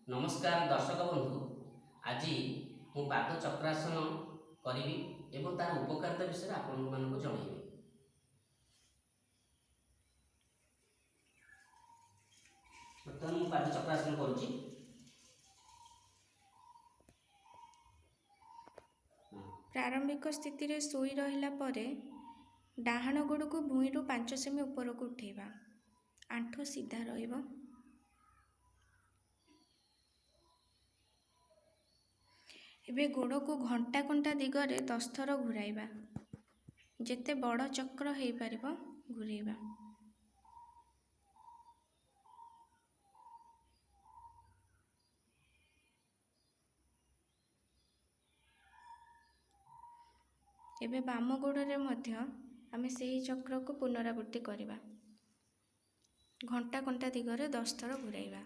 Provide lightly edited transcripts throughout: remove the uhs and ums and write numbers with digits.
ନମସ୍କାର ଦର୍ଶକ ବନ୍ଧୁ, ଆଜି ମୁଁ ପାଦ ଚକ୍ରାସନ କରିବି ଏବଂ ତାର ଉପକାରିତା ବିଷୟରେ ଆପଣମାନଙ୍କୁ ଜଣାଇବି। ବର୍ତ୍ତମାନ ମୁଁ ପାଦ ଚକ୍ରାସନ କରୁଛି। ପ୍ରାରମ୍ଭିକ ସ୍ଥିତିରେ ଶୋଇ ରହିଲା ପରେ ଡାହାଣ ଗୋଡ଼କୁ ଭୂଇଁରୁ 5 ସେମି ଉପରକୁ ଉଠାଇବା। ଆଣ୍ଠୁ ସିଧା ରହିବ। ଏବେ ଗୋଡ଼କୁ ଘଣ୍ଟା କଣ୍ଟା ଦିଗରେ 10 ଥର ଘୁରାଇବା। ଯେତେ ବଡ଼ ଚକ୍ର ହେଇପାରିବ ଘୁରେଇବା। ଏବେ ବାମ ଗୋଡ଼ରେ ମଧ୍ୟ ଆମେ ସେହି ଚକ୍ରକୁ ପୁନରାବୃତ୍ତି କରିବା। ଘଣ୍ଟା କଣ୍ଟା ଦିଗରେ 10 ଥର ଘୁରାଇବା।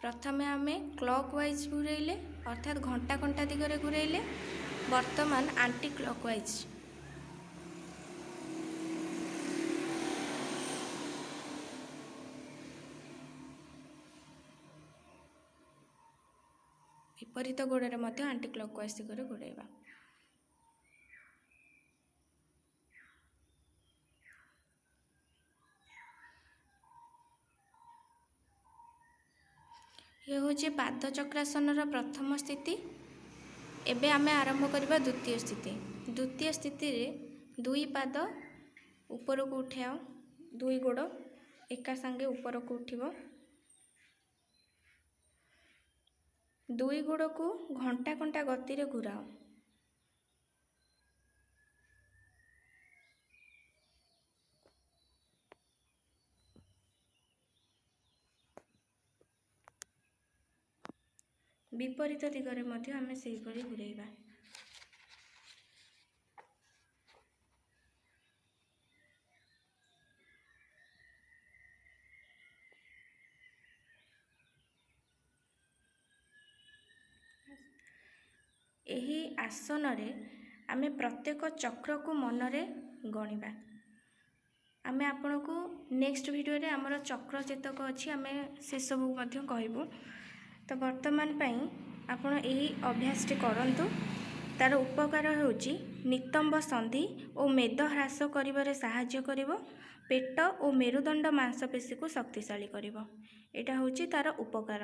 ପ୍ରଥମେ ଆମେ କ୍ଲକ୍ ୱାଇଜ୍ ଘୁରେଇଲେ, ଅର୍ଥାତ୍ ଘଣ୍ଟା କଣ୍ଟା ଦିଗରେ ଘୁରେଇଲେ। ବର୍ତ୍ତମାନ ଆଣ୍ଟି କ୍ଲକ୍ ୱାଇଜ୍। ବିପରୀତ ଗୋଡ଼ରେ ମଧ୍ୟ ଆଣ୍ଟି କ୍ଲକ୍ ୱାଇଜ୍ ଦିଗରେ ଘୁରେଇବା। ଇଏ ହେଉଛି ପାଦ ଚକ୍ରାସନର ପ୍ରଥମ ସ୍ଥିତି। ଏବେ ଆମେ ଆରମ୍ଭ କରିବା ଦ୍ୱିତୀୟ ସ୍ଥିତି। ଦ୍ୱିତୀୟ ସ୍ଥିତିରେ ଦୁଇ ପାଦ ଉପରକୁ ଉଠାଅ, ଦୁଇ ଗୋଡ଼ ଏକା ସାଙ୍ଗେ ଉପରକୁ ଉଠିବ। ଦୁଇ ଗୋଡ଼କୁ ଘଣ୍ଟା କଣ୍ଟା ଗତିରେ ଘୁରାଅ। ବିପରୀତ ଦିଗରେ ମଧ୍ୟ ଆମେ ସେହିଭଳି ଘୁରେଇବା। ଏହି ଆସନରେ ଆମେ ପ୍ରତ୍ୟେକ ଚକ୍ରକୁ ମନରେ ଗଣିବା। ଆମେ ଆପଣଙ୍କୁ ନେକ୍ସଟ ଭିଡ଼ିଓରେ ଆମର ଚକ୍ର ଯେତକ ଅଛି ଆମେ ସେସବୁ ମଧ୍ୟ କହିବୁ। ତ ବର୍ତ୍ତମାନ ପାଇଁ ଆପଣ ଏହି ଅଭ୍ୟାସଟି କରନ୍ତୁ। ତାର ଉପକାର ହେଉଛି ନିତମ୍ବ ସନ୍ଧି ଓ ମେଦ ହ୍ରାସ କରିବାରେ ସାହାଯ୍ୟ କରିବ, ପେଟ ଓ ମେରୁଦଣ୍ଡ ମାଂସପେଶୀକୁ ଶକ୍ତିଶାଳୀ କରିବ। ଏଇଟା ହେଉଛି ତାର ଉପକାର।